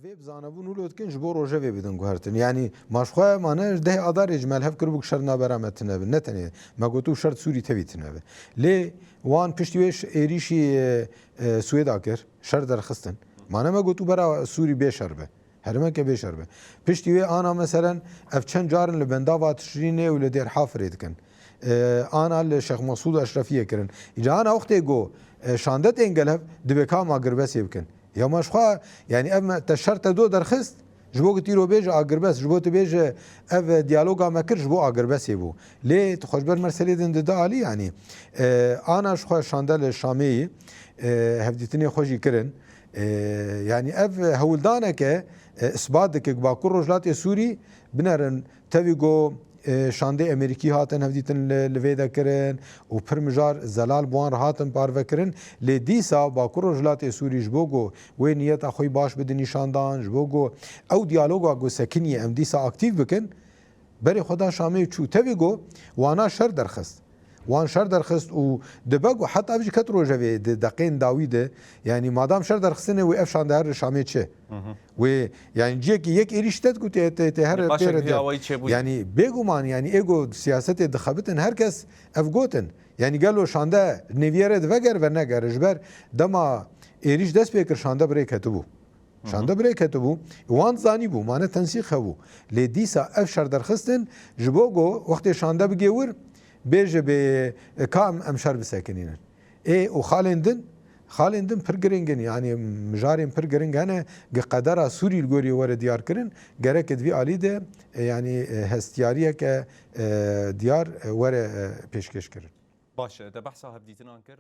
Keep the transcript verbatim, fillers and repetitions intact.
Vê bi zanebûn wilo dikin, ji bo rojevê bidin guhertin. Yanî ma ji xwe mane ji dehê Adarê ji me li hev kiribû ku şer nabera me tune be. Ne tenê me got û şer Sûrî tevî tune be. Lê wan piştî wê ş-, êrîşî, e, e, Swêda kir, şer derxistin. Mane me got û bera Sûrî bê şer be. Herêmeke bê şer be. Piştî wê ana meselen ev çend carin li Bendava Tişrînê û li Dêr Hafirê dikin. E, ana li Şêx Mesûd Eşrefiyê kirin. Îca ana wextê got, e, şande tên gel hev, divê ka em agirbestê bikin. Ya me ji xwe, yanî ev me te şer te do derxist, ji bo ku tîro bêje agirbest, ji bo tu bêje ev diyaloga me kir, ji bo agirbestê bû. Lê tu xwe ji ber meselê din dide alî, yanî, e, ana ji xwe şande li Şamê yî, e, hevdîtinê xwe jî kirin. E, yanî ev hewldaneke, e, isbat dike ku Bakur Rojhilatê Sûrî binerin tevî ku e, şandê Amerîkî hatin hevdîtin li, li vê de kirin û pir mijar zelal bi wan re hatin parvekirin. Lê dîsa Bakur Rojhilatê Sûrî ji bo ku wê niyeta xwe yî baş bide nîşandan, ji bo ku ew diyaloga ku sekiniye em dîsa aktîf bikin, berê xwe da Şamê û çû. Tevî ku wana şer derxist. Wan şer derxist û dibe ku heta ev jî ket rojevê di deqên dawî de, yanî madam şer derxistine wê ev şande her li Şamê çi? Wê, yanî ciyekî yek êrîş te digot tê, tê, tê her Nîqaşek pêre vî de. Awayî çêbûyî. Yanî bêguman, yanî ê ku siyasetê dixebitin, her kes ev gotin. Yanî gelo şande nêviyere diveger ve negere, ji ber dema êrîş dest pê kir şande bi rê ketibû. Şande bi rê ketibû. Wan zanîbû, mane tensîq hebû. Lê dîsa ev şer derxistin, ji bo ku wextê şande bigê wir, bêje bê, e, ka em, em şer bisekinînin. Ê û xalên din, xalên din pir giring in, yanî mijarên pir giring hene, gi qedera Sûrî li gorî were diyar kirin, gerek di vî alî de, e, yanî, e, hestiyariyeke, e, diyar, e, were, e, pêşkêş kirin. Baş e, te behsa hevdîtinan kir.